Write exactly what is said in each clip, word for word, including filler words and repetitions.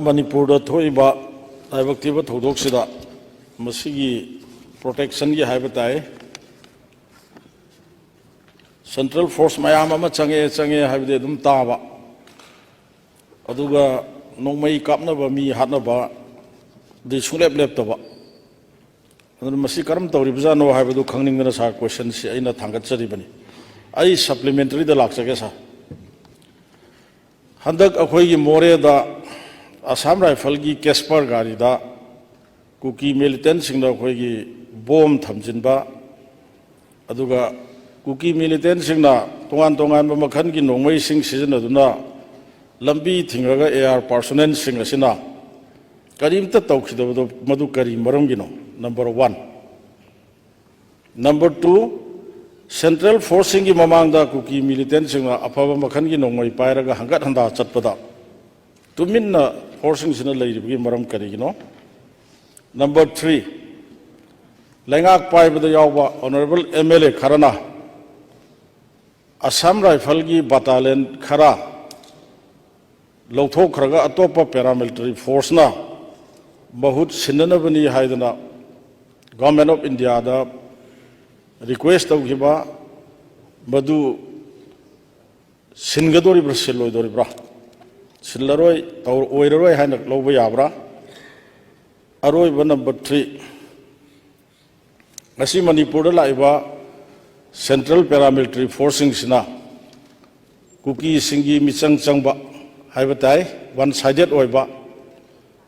ꯃꯅꯤꯄꯨꯔꯗ ꯊꯣꯛꯏꯕ ꯂꯥꯏꯕꯛ ꯊꯤꯕ ꯊꯧꯗꯣꯛꯁꯤꯗ ꯃꯁꯤꯒꯤ ꯄ꯭ꯔꯣꯇꯦꯛꯁꯟꯒꯤ ꯍꯥꯏꯕ ꯇꯥꯏ, ꯁꯦꯟꯇ꯭ꯔꯦꯜ ꯐꯣꯔꯁ ꯃꯌꯥꯝ ꯑꯃ ꯆꯪꯉꯛꯑꯦ ꯆꯪꯉꯛꯑꯦ ꯍꯥꯏꯕꯗꯤ ꯑꯗꯨꯝ ꯇꯥꯕ, ꯑꯗꯨꯒ ꯅꯣꯡꯃꯩ ꯀꯥꯞꯅꯕ, ꯃꯤ ꯍꯥꯠꯅꯕꯗꯤ ꯁꯨꯡꯂꯦꯞ ꯂꯦꯞꯇꯕ꯫ ꯑꯗꯨꯅ ꯃꯁꯤ ꯀꯔꯝ ꯇꯧꯔꯤꯕꯖꯥꯠꯅꯣ ꯍꯥꯏꯕꯗꯨ ꯈꯪꯅꯤꯡꯗꯅ ꯁꯥꯔ ꯀꯣꯏꯁꯟꯁꯤ ꯑꯩꯅ ꯊꯥꯡꯒꯠꯆꯔꯤꯕꯅꯤ꯫ ꯑꯩ ꯁꯄ꯭ꯂꯤꯃꯦꯟꯇꯔꯤꯗ ꯂꯥꯛꯆꯒꯦ ꯁꯥꯔ꯫ ꯍꯟꯗꯛ ꯑꯩꯈꯣꯏꯒꯤ ꯃꯣꯔꯦꯗ ꯑꯁꯥꯝ ꯔꯥꯏꯐꯜꯒꯤ ꯀꯦꯁꯄꯔ ꯒꯥꯔꯤꯗ ꯀꯨꯀꯤ ꯃꯤꯂꯤꯇꯦꯟꯁꯤꯡꯅ ꯑꯩꯈꯣꯏꯒꯤ ꯕꯣꯝ ꯊꯝꯖꯤꯟꯕ, ꯑꯗꯨꯒ ꯀꯨꯀꯤ ꯃꯤꯂꯤꯇꯦꯟꯁꯤꯡꯅ ꯇꯣꯉꯥꯟ ꯇꯣꯉꯥꯟꯕ ꯃꯈꯜꯒꯤ ꯅꯣꯡꯃꯩꯁꯤꯡ ꯁꯤꯖꯤꯟꯅꯗꯨꯅ ꯂꯝꯕꯤ ꯊꯤꯡꯂꯒ ꯑꯦ ꯑꯥꯔ ꯄꯥꯔꯁꯣꯅꯦꯜꯁꯤꯡ ꯑꯁꯤꯅ ꯀꯔꯤꯝꯇ ꯇꯧꯈꯤꯗꯕꯗꯣ ꯃꯗꯨ ꯀꯔꯤ ꯃꯔꯝꯒꯤꯅꯣ? Number one. Number two, central ꯐꯣꯔꯁꯁꯤꯡꯒꯤ ꯃꯃꯥꯡꯗ ꯀꯨꯀꯤ ꯃꯤꯂꯤꯇꯦꯟꯁꯤꯡꯅ ꯑꯐꯕ ꯃꯈꯜꯒꯤ ꯅꯣꯡꯃꯩ ꯄꯥꯏꯔꯒ ꯍꯪꯒꯠ ꯍꯟꯗꯥ ꯆꯠꯄꯗ ꯇꯨꯃꯤꯟꯅ ꯐꯣꯔꯁꯁꯤꯡꯁꯤꯅ ꯂꯩꯔꯤꯕꯒꯤ ꯃꯔꯝ ꯀꯔꯤꯒꯤꯅꯣ? ꯅꯝꯕꯔ ꯊ꯭ꯔꯤ, ꯂꯩꯉꯥꯛ ꯄꯥꯏꯕꯗ ꯌꯥꯎꯕ ꯑꯣꯅꯔꯦꯕꯜ ꯑꯦꯝ ꯑꯦꯜ ꯑꯦ ꯈꯔꯅ ꯑꯁꯥꯝ ꯔꯥꯏꯐꯜꯒꯤ ꯕꯇꯥꯂꯤꯌꯟ ꯈꯔ ꯂꯧꯊꯣꯛꯈ꯭ꯔꯒ ꯑꯇꯣꯞꯄ ꯄꯦꯔꯥꯃꯤꯂꯤꯇꯔꯤ ꯐꯣꯔꯁꯅ ꯃꯍꯨꯠ ꯁꯤꯟꯅꯅꯕꯅꯤ ꯍꯥꯏꯗꯅ ꯒꯣꯔꯃꯦꯟ ꯑꯣꯐ ꯏꯟꯗꯤꯌꯥꯗ ꯔꯤꯀ꯭ꯋꯦꯁ ꯇꯧꯈꯤꯕ, ꯃꯗꯨ ꯁꯤꯟꯒꯗꯧꯔꯤꯕ꯭ꯔꯥ, ꯁꯤꯜꯂꯣꯏꯗꯧꯔꯤꯕ꯭ꯔꯥ? ꯁꯤꯜꯂꯔꯣꯏ, ꯇꯧ-, ꯑꯣꯏꯔꯔꯣꯏ ꯍꯥꯏꯅ ꯂꯧꯕ ꯌꯥꯕ꯭ꯔꯥ? ꯑꯔꯣꯏꯕ ꯅꯝꯕꯔ ꯊ꯭ꯔꯤ, ꯉꯁꯤ ꯃꯅꯤꯄꯨꯔꯗ ꯂꯥꯛꯏꯕ ꯁꯦꯟꯇ꯭ꯔꯦꯜ ꯄꯦꯔꯥꯃꯤꯂꯤꯇꯔꯤ ꯐꯣꯔꯁꯁꯤꯡꯁꯤꯅ ꯀꯨꯀꯤꯁꯤꯡꯒꯤ ꯃꯤꯆꯪ ꯆꯪꯕ ꯍꯥꯏꯕ ꯇꯥꯏ, ꯋꯥꯟ ꯁꯥꯏꯗꯦꯠ ꯑꯣꯏꯕ,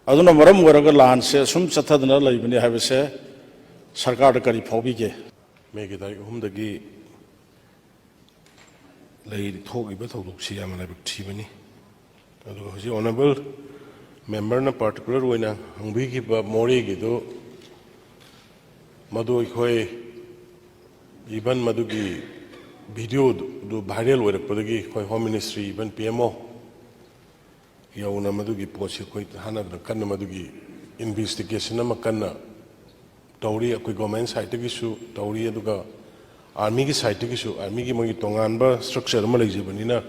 ꯑꯗꯨꯅ ꯃꯔꯝ ꯑꯣꯏꯔꯒ ꯂꯥꯟꯁꯦ ꯁꯨꯝ ꯆꯠꯊꯗꯅ ꯂꯩꯕꯅꯤ ꯍꯥꯏꯕꯁꯦ ꯁꯔꯀꯥꯔꯗ ꯀꯔꯤ ꯐꯥꯎꯕꯤꯒꯦ? ꯃꯦꯒꯤ ꯇꯥꯔꯤꯛ ꯑꯍꯨꯝꯗꯒꯤ ꯂꯩ-, ꯊꯣꯛꯂꯤꯕ ꯊꯧꯗꯣꯛꯁꯤ ꯌꯥꯝꯅ ꯂꯥꯏꯕꯛ ꯊꯤꯕꯅꯤ꯫ ꯑꯗꯨꯒ ꯍꯧꯖꯤꯛ ꯑꯣꯅꯔꯦꯕꯜ ꯃꯦꯝꯕꯔꯅ ꯄꯥꯔꯇꯤꯀꯨꯂꯔ ꯑꯣꯏꯅ ꯍꯪꯕꯤꯈꯤꯕ ꯃꯣꯔꯦꯒꯤꯗꯨ, ꯃꯗꯨ ꯑꯩꯈꯣꯏ ꯏꯚꯟ ꯃꯗꯨꯒꯤ ꯚꯤꯗꯤꯑꯣꯗꯨ ꯚꯥꯏꯔꯦꯜ ꯑꯣꯏꯔꯛꯄꯗꯒꯤ ꯑꯩꯈꯣꯏ home ministry, even P M O ꯌꯧꯅ ꯃꯗꯨꯒꯤ ꯄꯣꯠꯁꯤ ꯑꯩꯈꯣꯏ ꯍꯥꯟꯅꯗꯅ ꯀꯟꯅ ꯃꯗꯨꯒꯤ ꯏꯟꯚꯦꯁꯇꯤꯒꯦꯁꯟ ꯑꯃ ꯀꯟꯅ ꯇꯧꯔꯤ꯫ ꯑꯩꯈꯣꯏ ꯒꯣꯔꯃꯦꯟ ꯁꯥꯏꯠꯇꯒꯤꯁꯨ ꯇꯧꯔꯤ, ꯑꯗꯨꯒ ꯑꯥꯔꯃꯤꯒꯤ ꯁꯥꯏꯠꯇꯒꯤꯁꯨ, ꯑꯥꯔꯃꯤꯒꯤ ꯃꯣꯏꯒꯤ ꯇꯣꯉꯥꯟꯕ ꯁ꯭ꯇ꯭ꯔꯛꯆꯔ ꯑꯃ ꯂꯩꯖꯕꯅꯤꯅ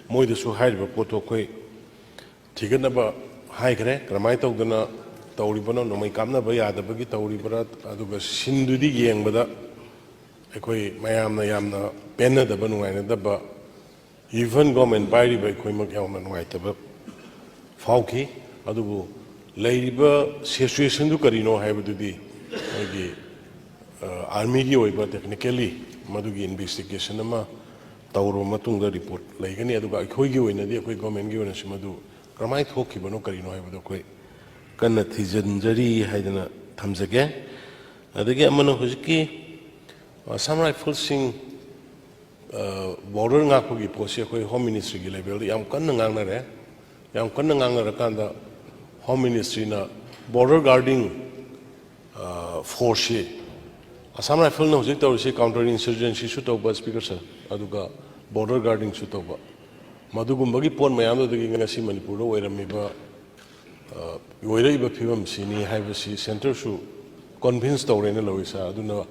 ꯃꯣꯏꯗꯁꯨ ꯍꯥꯏꯔꯤꯕ ꯄꯣꯠꯇꯣ ꯑꯩꯈꯣꯏ ꯊꯤꯒꯠꯅꯕ ꯍꯥꯏꯈ꯭ꯔꯦ꯫ ꯀꯔꯝꯍꯥꯏꯅ ꯇꯧꯗꯅ ꯇꯧꯔꯤꯕꯅꯣ? ꯅꯣꯡꯃꯩ ꯀꯥꯞꯅꯕ ꯌꯥꯗꯕꯒꯤ ꯇꯧꯔꯤꯕ꯭ꯔꯥ? ꯑꯗꯨꯒ ꯁꯤꯟꯗꯨꯗꯤ ꯌꯦꯡꯕꯗ ꯑꯩꯈꯣꯏ ꯃꯌꯥꯝꯅ ꯌꯥꯝꯅ ꯄꯦꯟꯅꯗꯕ, ꯅꯨꯡꯉꯥꯏꯅꯗꯕ, even government ꯄꯥꯏꯔꯤꯕ ꯑꯩꯈꯣꯏꯃꯛ ꯌꯥꯝꯅ ꯅꯨꯡꯉꯥꯏꯇꯕ ꯐꯥꯎꯈꯤ꯫ ꯑꯗꯨꯕꯨ ꯂꯩꯔꯤꯕ situation ꯗꯨ ꯀꯔꯤꯅꯣ ꯍꯥꯏꯕꯗꯨꯗꯤ ꯑꯩꯈꯣꯏꯒꯤ ꯑꯥꯔꯃꯤꯒꯤ ꯑꯣꯏꯕ technically ꯃꯗꯨꯒꯤ investigation ꯑꯃ ꯇꯧꯔꯕ ꯃꯇꯨꯡꯗ report ꯂꯩꯒꯅꯤ꯫ ꯑꯗꯨꯒ ꯑꯩꯈꯣꯏꯒꯤ ꯑꯣꯏꯅꯗꯤ, ꯑꯩꯈꯣꯏ government ꯀꯤ ꯑꯣꯏꯅꯁꯨ ꯃꯗꯨ ꯀꯔꯝꯍꯥꯏꯅ ꯊꯣꯛꯈꯤꯕꯅꯣ, ꯀꯔꯤꯅꯣ ꯍꯥꯏꯕꯗꯣ ꯑꯩꯈꯣꯏ ꯀꯟꯅ ꯊꯤꯖꯤꯟꯖꯔꯤ ꯍꯥꯏꯗꯅ ꯊꯝꯖꯒꯦ꯫ ꯑꯗꯒꯤ ꯑꯃꯅ ꯍꯧꯖꯤꯛꯀꯤ Assam Rifles ꯁꯤꯡ border ꯉꯥꯛꯄꯒꯤ ꯄꯣꯠꯁꯤ ꯑꯩꯈꯣꯏ Home Ministry ꯒꯤ level ꯗ ꯌꯥꯝ ꯀꯟꯅ ꯉꯥꯡꯅꯔꯦ꯫ ꯌꯥꯝ ꯀꯟꯅ ꯉꯥꯡꯅꯔꯀꯥꯟꯗ Home Ministry ꯅ border guarding force ꯁꯤ, Assam Rifles ꯅ ꯍꯧꯖꯤꯛ ꯇꯧꯔꯤꯁꯤ counter insurgency ꯁꯨ ꯇꯧꯕ, Speaker Sir, ꯑꯗꯨꯒ border guarding ꯁꯨ ꯇꯧꯕ, ꯃꯗꯨꯒꯨꯝꯕꯒꯤ ꯄꯣꯠ ꯃꯌꯥꯝꯗꯨꯗꯒꯤ ꯉꯁꯤ ꯃꯅꯤꯄꯨꯔꯗ ꯑꯣꯏꯔꯝꯃꯤꯕ ꯑꯣꯏꯔꯛꯏꯕ ꯐꯤꯕꯝꯁꯤꯅꯤ ꯍꯥꯏꯕꯁꯤ centre ꯁꯨ convince ꯇꯧꯔꯦꯅ ꯂꯧꯏ, sir꯫ ꯑꯗꯨꯅ,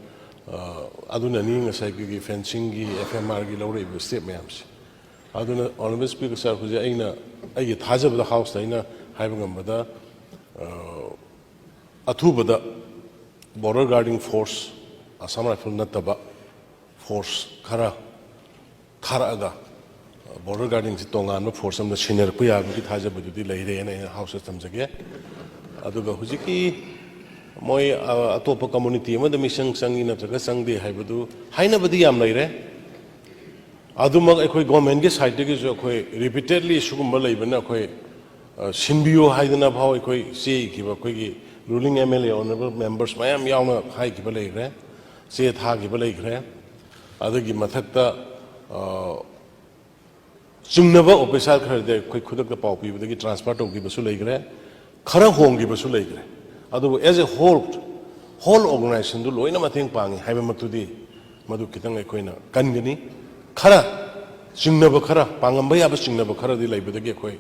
ꯑꯗꯨꯅꯅꯤ ꯉꯁꯥꯏꯒꯤ fencing ꯒꯤ, F M R ꯒꯤ ꯂꯧꯔꯛꯏꯕ step ꯃꯌꯥꯝꯁꯦ꯫ ꯑꯗꯨꯅ Honourable Speaker Sir, ꯍꯧꯖꯤꯛ ꯑꯩꯅ, ꯑꯩꯒꯤ ꯊꯥꯖꯕꯗ House ꯇ ꯑꯩꯅ ꯍꯥꯏꯕ ꯉꯝꯕꯗ, ꯑꯊꯨꯕꯗ border guarding force, Assam Rifles ꯅꯠꯇꯕ force ꯈꯔ ꯊꯥꯔꯛꯑꯒ border guarding ꯁꯤ ꯇꯣꯉꯥꯟꯕ force ꯑꯃꯗ ꯁꯤꯟꯅꯔꯛꯄ ꯌꯥꯕꯒꯤ ꯊꯥꯖꯕꯗꯨꯗꯤ ꯂꯩꯔꯦꯅ ꯑꯩꯅ House ꯇ ꯊꯝꯖꯒꯦ꯫ ꯑꯗꯨꯒ ꯍꯧꯖꯤꯛꯀꯤ ꯃꯣꯏ, ꯑ, ꯑꯇꯣꯞꯄ community ꯑꯃꯗ ꯃꯤꯁꯪ ꯆꯪꯉꯤ ꯅꯠꯇ꯭ꯔꯒ ꯆꯪꯗꯦ ꯍꯥꯏꯕꯗꯨ ꯍꯥꯏꯅꯕꯗꯤ ꯌꯥꯝ ꯂꯩꯔꯦ꯫ ꯑꯗꯨꯃꯛ ꯑꯩꯈꯣꯏ government ꯀꯤ side ꯇꯒꯤꯁꯨ ꯑꯩꯈꯣꯏ repeatedly ꯁꯤꯒꯨꯝꯕ ꯂꯩꯕꯅ ꯑꯩꯈꯣꯏ, ꯑ, ꯁꯤꯟꯕꯤꯌꯨ ꯍꯥꯏꯗꯅ ꯐꯥꯎ ꯑꯩꯈꯣꯏ ꯆꯦ ꯏꯈꯤꯕ, ꯑꯩꯈꯣꯏꯒꯤ ruling M L A, honourable members ꯃꯌꯥꯝ ꯌꯥꯎꯅ ꯍꯥꯏꯈꯤꯕ ꯂꯩꯈ꯭ꯔꯦ, ꯆꯦ ꯊꯥꯈꯤꯕ ꯂꯩꯈ꯭ꯔꯦ꯫ ꯑꯗꯨꯒꯤ ꯃꯊꯛꯇ, ꯑ, ꯆꯤꯡꯅꯕ officer ꯈꯔꯗꯤ ꯑꯩꯈꯣꯏ ꯈꯨꯗꯛꯇ ꯄꯥꯎ ꯄꯤꯕꯗꯒꯤ transfer ꯇꯧꯈꯤꯕꯁꯨ ꯂꯩꯈ꯭ꯔꯦ, ꯈꯔ ꯍꯣꯡꯈꯤꯕꯁꯨ ꯂꯩꯈ꯭ꯔꯦ꯫ ꯑꯗꯨꯕꯨ as a whole, whole organization ꯗꯨ ꯂꯣꯏꯅ ꯃꯇꯦꯡ ꯄꯥꯡꯉꯤ ꯍꯥꯏꯕꯃꯛꯇꯨꯗꯤ ꯃꯗꯨ ꯈꯤꯇꯪ ꯑꯩꯈꯣꯏꯅ ꯀꯟꯒꯅꯤ꯫ ꯈꯔ ꯆꯤꯡꯅꯕ ꯈꯔ, ꯄꯥꯡꯉꯝꯕ ꯌꯥꯕ ꯆꯤꯡꯅꯕ ꯈꯔꯗꯤ ꯂꯩꯕꯗꯒꯤ ꯑꯩꯈꯣꯏ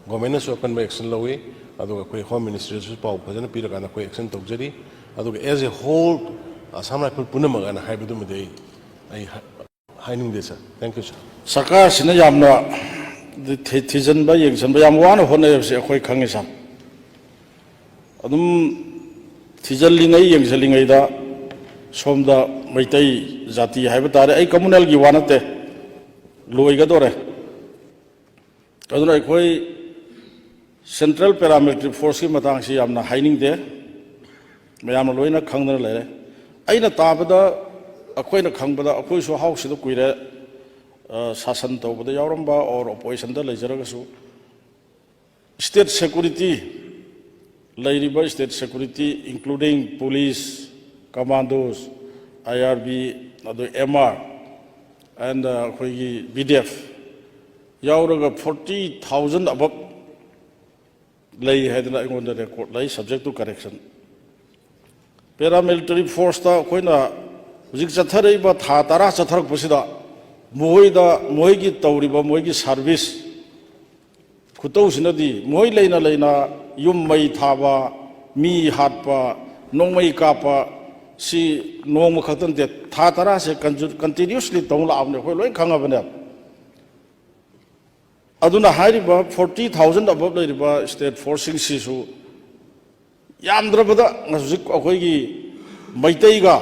government ꯅꯁꯨ ꯑꯀꯟꯕ action ꯂꯧꯏ, ꯑꯗꯨꯒ ꯑꯩꯈꯣꯏ Home Ministry ꯗꯁꯨ ꯄꯥꯎ ꯐꯖꯅ ꯄꯤꯔꯀꯥꯟꯗ ꯑꯩꯈꯣꯏ action ꯇꯧꯖꯔꯤ꯫ ꯑꯗꯨꯒ as a whole, Assam Rifles ꯄꯨꯝꯅꯃꯛ ꯑꯅ ꯍꯥꯏꯕꯗꯨꯃꯗꯤ ꯑꯩ, ꯑꯩ ꯍꯥꯏ-, ꯍꯥꯏꯅꯤꯡꯗꯦ, sir꯫ Thank you, sir꯫ ꯁꯔꯀꯥꯔꯁꯤꯅ ꯌꯥꯝꯅ ꯊꯤ- ꯊꯤꯖꯤꯟꯕ ꯌꯦꯡꯁꯤꯟꯕ ꯌꯥꯝ ꯋꯥꯅ ꯍꯣꯠꯅꯩ ꯍꯥꯏꯕꯁꯦ ꯑꯩꯈꯣꯏ ꯈꯪꯉꯤ, ꯁꯥꯔ꯫ ꯑꯗꯨꯝ ꯊꯤꯖꯤꯜꯂꯤꯉꯩ ꯌꯦꯡꯁꯤꯜꯂꯤꯉꯩꯗ ꯁꯣꯝꯗ ꯃꯩꯇꯩ ꯖꯥꯇꯤ ꯍꯥꯏꯕ ꯇꯥꯔꯦ, ꯑꯩ ꯀꯝꯃꯨꯅꯦꯜꯒꯤ ꯋꯥ ꯅꯠꯇꯦ, ꯂꯣꯏꯒꯗꯣꯔꯦ꯫ ꯑꯗꯨꯅ ꯑꯩꯈꯣꯏ ꯁꯦꯟꯇ꯭ꯔꯦꯜ ꯄꯦꯔꯥꯃꯤꯂꯤꯇꯔꯤ ꯐꯣꯔꯁꯀꯤ ꯃꯇꯥꯡꯁꯤ ꯌꯥꯝꯅ ꯍꯥꯏꯅꯤꯡꯗꯦ, ꯃꯌꯥꯝꯅ ꯂꯣꯏꯅ ꯈꯪꯗꯅ ꯂꯩꯔꯦ꯫ ꯑꯩꯅ ꯇꯥꯕꯗ, ꯑꯩꯈꯣꯏꯅ ꯈꯪꯕꯗ, ꯑꯩꯈꯣꯏꯁꯨ ꯍꯥꯎꯁꯁꯤꯗ ꯀꯨꯏꯔꯦ, ꯑ, ꯁꯥꯁꯟ ꯇꯧꯕꯗ ꯌꯥꯎꯔꯝꯕ ꯑꯣꯔ ꯑꯣꯄꯣꯖꯤꯁꯟꯗ ꯂꯩꯖꯔꯒꯁꯨ, ꯁ꯭ꯇꯦꯠ ꯁꯦꯀꯨꯔꯤꯇꯤ, ꯂꯩꯔꯤꯕ state security, including police, commandos, I R B, ꯑꯗꯨ M R, and, ꯑ, ꯑꯩꯈꯣꯏꯒꯤ B D F ꯌꯥꯎꯔꯒ forty thousand above ꯂꯩ ꯍꯥꯏꯗꯅ ꯑꯩꯉꯣꯟꯗ ꯔꯦꯀꯣꯔꯗ ꯂꯩ, subject to correction꯫ ꯄꯦꯔꯥꯃꯤꯂꯤꯇꯔꯤ ꯐꯣꯔꯁꯇ ꯑꯩꯈꯣꯏꯅ ꯍꯧꯖꯤꯛ ꯆꯠꯊꯔꯛꯏꯕ ꯊꯥ ꯇꯔꯥ ꯆꯠꯊꯔꯛꯄꯁꯤꯗ ꯃꯈꯣꯏꯗ, ꯃꯈꯣꯏꯒꯤ ꯇꯧꯔꯤꯕ ꯃꯣꯏꯒꯤ ꯁꯥꯔꯚꯤꯁ ꯈꯨꯇꯧꯁꯤꯅꯗꯤ, ꯃꯈꯣꯏ ꯂꯩꯅ ꯂꯩꯅ ꯌꯨꯝ ꯃꯩ ꯊꯥꯕ, ꯃꯤ ꯍꯥꯠꯄ, ꯅꯣꯡꯃꯩ ꯀꯥꯞꯄ, ꯁꯤ ꯅꯣꯡꯃ ꯈꯛꯇ ꯅꯠꯇꯦ, ꯊꯥ ꯇꯔꯥꯁꯦ ꯀꯟꯇꯤꯅ꯭ꯌꯨꯁꯂꯤ ꯇꯧ ꯂꯥꯛꯑꯕꯅꯦ, ꯑꯩꯈꯣꯏ ꯂꯣꯏ ꯈꯪꯉꯕꯅꯦꯕ꯫ ꯑꯗꯨꯅ ꯍꯥꯏꯔꯤꯕ forty thousand above ꯂꯩꯔꯤꯕ ꯁ꯭ꯇꯦꯠ ꯐꯣꯔꯁꯁꯤꯡꯁꯤꯁꯨ ꯌꯥꯝꯗ꯭ꯔꯕꯗ ꯍꯧꯖꯤꯛ ꯑꯩꯈꯣꯏꯒꯤ ꯃꯩꯇꯩꯒ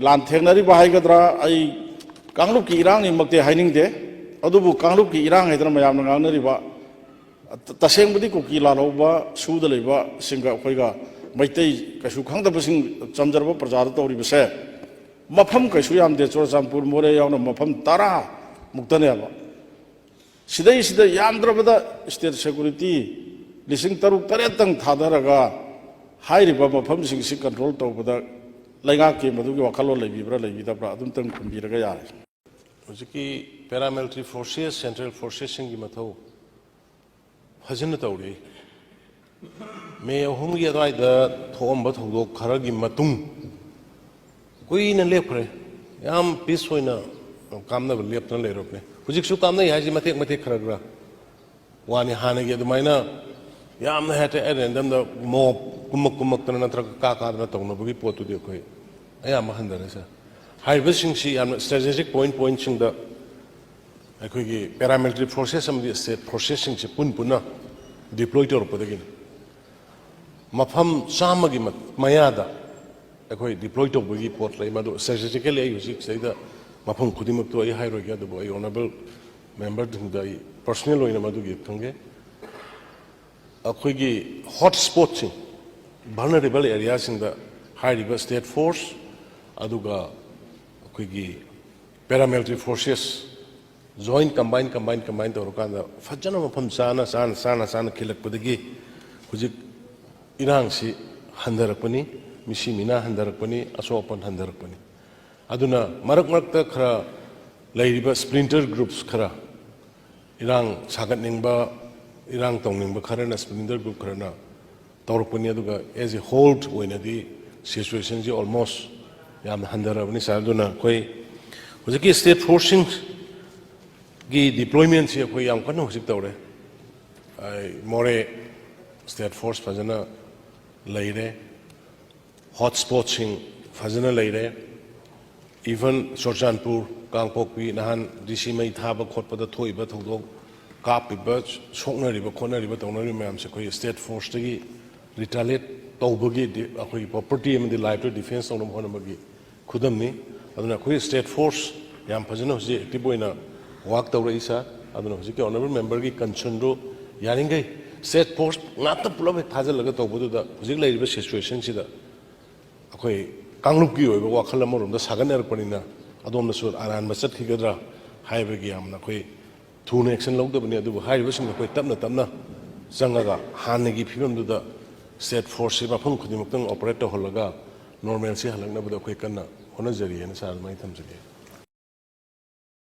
ꯂꯥꯟ ꯊꯦꯡꯅꯔꯤꯕ ꯍꯥꯏꯒꯗ꯭ꯔꯥ, ꯑꯩ ꯀꯥꯡꯂꯨꯞꯀꯤ ꯏꯔꯥꯡꯅꯤꯃꯛꯇꯤ ꯍꯥꯏꯅꯤꯡꯗꯦ, ꯑꯗꯨꯕꯨ ꯀꯥꯡꯂꯨꯞꯀꯤ ꯏꯔꯥꯡ ꯍꯥꯏꯗꯅ ꯃꯌꯥꯝꯅ ꯉꯥꯡꯅꯔꯤꯕ, ꯇ-, ꯇꯁꯦꯡꯕꯗꯤ ꯀꯨꯀꯤ ꯂꯥꯜꯍꯧꯕꯁꯤꯡꯒ ꯑꯩꯈꯣꯏꯒ ꯃꯩꯇꯩ ꯀꯩꯁꯨ ꯈꯪꯗꯕꯁꯤꯡ, ꯆꯝꯖꯔꯕ ꯄ꯭ꯔꯖꯥꯗ ꯇꯧꯔꯤꯕꯁꯦ, ꯃꯐꯝ ꯀꯩꯁꯨ ꯌꯥꯝꯗꯦ, ꯆꯨꯔꯆꯥꯟꯄꯨꯔ, ꯃꯣꯔꯦ ꯌꯥꯎꯅ ꯃꯐꯝ ꯇꯔꯥ ꯃꯨꯛꯇꯅꯦꯕ꯫ ꯁꯤꯗꯩꯁꯤꯗ ꯌꯥꯝꯗ꯭ꯔꯕꯗ ꯁ꯭ꯇꯦꯠ ꯁꯦꯀꯨꯔꯤꯇꯤ ꯂꯤꯁꯤꯡ ꯇꯔꯨꯛ ꯇꯔꯦꯠꯇꯪ ꯊꯥꯗꯔꯒ ꯍꯥꯏꯔꯤꯕ ꯃꯐꯝꯁꯤꯡꯁꯤ ꯀꯟꯇ꯭ꯔꯣꯜ ꯇꯧꯕꯗ ꯂꯩꯉꯥꯛꯀꯤ ꯃꯗꯨꯒꯤ ꯋꯥꯈꯜꯂꯣꯟ ꯂꯩꯕꯤꯕ꯭ꯔꯥ ꯂꯩꯕꯤꯗꯕ꯭ꯔꯥ, ꯑꯗꯨꯝꯇꯪ ꯈꯨꯝꯕꯤꯔꯒ ꯌꯥꯔꯦ꯫ ꯍꯧꯖꯤꯛꯀꯤ ꯄꯦꯔꯥꯃꯤꯂꯤꯇꯔꯤ ꯐꯣꯔꯁꯦꯁ, ꯁꯦꯟꯇ꯭ꯔꯦꯜ ꯐꯣꯔꯁꯦꯁꯁꯤꯡꯒꯤ ꯃꯊꯧ ꯐꯖꯅ ꯇꯧꯔꯤ꯫ ꯃꯦ ꯑꯍꯨꯝꯒꯤ ꯑꯗꯨꯋꯥꯏꯗ ꯊꯣꯛꯑꯝꯕ ꯊꯧꯗꯣꯛ ꯈꯔꯒꯤ ꯃꯇꯨꯡ ꯀꯨꯏꯅ ꯂꯦꯞꯈ꯭ꯔꯦ꯫ ꯌꯥꯝ ꯄꯤꯁ ꯑꯣꯏꯅ ꯀꯥꯞꯅꯕ ꯂꯦꯞꯇꯅ ꯂꯩꯔꯕꯅꯦ꯫ ꯍꯧꯖꯤꯛꯁꯨ ꯀꯥꯞꯅꯩ ꯍꯥꯏꯁꯤ ꯃꯇꯦꯛ ꯃꯇꯦꯛ ꯈꯔ ꯈꯔ ꯋꯥꯅꯤ꯫ ꯍꯥꯟꯅꯒꯤ ꯑꯗꯨꯃꯥꯏꯅ ꯌꯥꯝꯅ ꯍꯦꯛꯇ at random ꯗ ꯃꯣꯞ ꯀꯨꯝꯃꯛ ꯀꯨꯝꯃꯛꯇꯅ ꯅꯠꯇ꯭ꯔꯒ ꯀꯥ ꯀꯥꯗꯅ ꯇꯧꯅꯕꯒꯤ ꯄꯣꯠꯇꯨꯗꯤ ꯑꯩꯈꯣꯏ ꯑꯌꯥꯝꯕ ꯍꯟꯊꯔꯦ, ꯁꯥꯔ꯫ ꯍꯥꯏꯔꯤꯕꯁꯤꯡꯁꯤ ꯌꯥꯝꯅ ꯁ꯭ꯇ꯭ꯔꯦꯇꯦꯖꯤꯛ ꯄꯣꯏꯟꯠ ꯄꯣꯏꯟꯠꯁꯤꯡꯗ ꯑꯩꯈꯣꯏꯒꯤ paramilitary forces ꯑꯃꯗꯤ state forcesꯁꯤꯡꯁꯦ ꯄꯨꯟ ꯄꯨꯟꯅ deploy ꯇꯧꯔꯛꯄꯗꯒꯤꯅꯤ꯫ ꯃꯐꯝ ꯆꯥꯝꯃꯒꯤ ꯃ- ꯃꯌꯥꯗ ꯑꯩꯈꯣꯏ deploy ꯇꯧꯕꯒꯤ ꯄꯣꯠ ꯂꯩ꯫ ꯃꯗꯨ statistically ꯑꯩ ꯍꯧꯖꯤꯛ ꯁꯤꯗꯩꯗ ꯃꯐꯝ ꯈꯨꯗꯤꯡꯃꯛꯇꯨ ꯑꯩ ꯍꯥꯏꯔꯣꯏꯒꯦ, ꯑꯗꯨꯕꯨ ꯑꯩ honourable memberꯁꯤꯡꯗ ꯑꯩ personal ꯑꯣꯏꯅ ꯃꯗꯨꯒꯤ ꯈꯪꯒꯦ꯫ ꯑꯩꯈꯣꯏꯒꯤ hot spotꯁꯤꯡ, vulnerable areaꯁꯤꯡꯗ ꯍꯥꯏꯔꯤꯕ state force ꯑꯗꯨꯒ ꯑꯩꯈꯣꯏꯒꯤ paramilitary forces joint combine, combine, combine ꯇꯧꯔꯀꯥꯟꯗ ꯐꯖꯅ ꯃꯐꯝ ꯆꯥꯅ, ꯆꯥꯅ, ꯆꯥꯅ, ꯆꯥꯅ ꯈꯤꯜꯂꯛꯄꯗꯒꯤ ꯍꯧꯖꯤꯛ ꯏꯔꯥꯡꯁꯤ ꯍꯟꯊꯔꯛꯄꯅꯤ, ꯃꯤꯁꯤ ꯃꯤꯅꯥ ꯍꯟꯊꯔꯛꯄꯅꯤ, ꯑꯁꯣꯛ ꯑꯄꯟ ꯍꯟꯊꯔꯛꯄꯅꯤ꯫ ꯑꯗꯨꯅ ꯃꯔꯛ ꯃꯔꯛꯇ ꯈꯔ ꯂꯩꯔꯤꯕ splinter groups ꯈꯔ, ꯏꯔꯥꯡ ꯁꯥꯒꯠꯅꯤꯡꯕ, ꯏꯔꯥꯡ ꯇꯧꯅꯤꯡꯕ ꯈꯔꯅ, splinter group ꯈꯔꯅ ꯇꯧꯔꯛꯄꯅꯤ꯫ ꯑꯗꯨꯒ as a whole ꯑꯣꯏꯅꯗꯤ situationꯁꯤ almost ꯌꯥꯝꯅ ꯍꯟꯊꯔꯕꯅꯤ, ꯁꯥꯔ꯫ ꯑꯗꯨꯅ ꯑꯩꯈꯣꯏ ꯍꯧꯖꯤꯛꯀꯤ state forcesꯁꯤꯡꯒꯤ deploymentꯁꯤ ꯑꯩꯈꯣꯏ ꯌꯥꯝ ꯀꯟꯅ ꯍꯧꯖꯤꯛ ꯇꯧꯔꯦ꯫ ꯑꯩ ꯃꯣꯔꯦ state force ꯐꯖꯅ ꯂꯩꯔꯦ, hot spotꯁꯤꯡ ꯐꯖꯅ ꯂꯩꯔꯦ꯫ Even ꯆꯨꯔꯆꯥꯟꯄꯨꯔ, ꯀꯥꯡꯄꯣꯛꯄꯤ, ꯅꯍꯥꯟ DC ꯃꯩ ꯊꯥꯕ ꯈꯣꯠꯄꯗ ꯊꯣꯛꯏꯕ ꯊꯧꯗꯣꯛ, ꯀꯥꯞꯄꯤꯕ, ꯁꯣꯛꯅꯔꯤꯕ ꯈꯣꯠꯅꯔꯤꯕ ꯇꯧꯅꯔꯤꯕ ꯃꯌꯥꯝꯁꯦ ꯑꯩꯈꯣꯏ state forceꯇꯒꯤ retaliate ꯇꯧꯕꯒꯤ ꯗꯤ-, ꯑꯩꯈꯣꯏꯒꯤ property ꯑꯃꯗꯤ lifeꯇ defence ꯇꯧꯅꯕ ꯍꯣꯠꯅꯕꯒꯤ ꯈꯨꯗꯝꯅꯤ꯫ ꯑꯗꯨꯅ ꯑꯩꯈꯣꯏ state force ꯌꯥꯝ ꯐꯖꯅ ꯍꯧꯖꯤꯛ active ꯑꯣꯏꯅ work ꯇꯧꯔꯛꯏ, ꯁꯥꯔ꯫ ꯑꯗꯨꯅ ꯍꯧꯖꯤꯛꯀꯤ honourable memberꯒꯤ concernꯗꯨ ꯌꯥꯔꯤꯈꯩ state force ꯉꯥꯛꯇ ꯄꯨꯂꯞ ꯍꯦꯛ ꯊꯥꯖꯤꯜꯂꯒ ꯇꯧꯕꯗꯨꯗ ꯍꯧꯖꯤꯛ ꯂꯩꯔꯤꯕ situationꯁꯤꯗ ꯑꯩꯈꯣꯏ ꯀꯥꯡꯂꯨꯞꯀꯤ ꯑꯣꯏꯕ ꯋꯥꯈꯜ ꯑꯃꯔꯣꯝꯗ ꯁꯥꯒꯠꯅꯔꯛꯄꯅꯤꯅ ꯑꯗꯣꯝꯗꯁꯨ ꯑꯔꯥꯟꯕ ꯆꯠꯈꯤꯒꯗ꯭ꯔꯥ ꯍꯥꯏꯕꯒꯤ ꯌꯥꯝꯅ ꯑꯩꯈꯣꯏ ꯊꯨꯅ action ꯂꯧꯗꯕꯅꯤ꯫ ꯑꯗꯨꯕꯨ ꯍꯥꯏꯔꯤꯕꯁꯤꯡ ꯑꯩꯈꯣꯏ ꯇꯞꯅ ꯇꯞꯅ ꯆꯪꯉꯒ ꯍꯥꯟꯅꯒꯤ ꯐꯤꯕꯝꯗꯨꯗ state forceꯁꯤ ꯃꯐꯝ ꯈꯨꯗꯤꯡꯃꯛꯇ operate ꯇꯧꯍꯜꯂꯒ normalꯁꯤ ꯍꯜꯂꯛꯅꯕꯗ ꯑꯩꯈꯣꯏ ꯀꯟꯅ ꯍꯣꯠꯅꯖꯔꯤ ꯍꯥꯏꯅ ꯁꯥꯔ ꯑꯗꯨꯃꯥꯏꯅ ꯊꯝꯖꯒꯦ꯫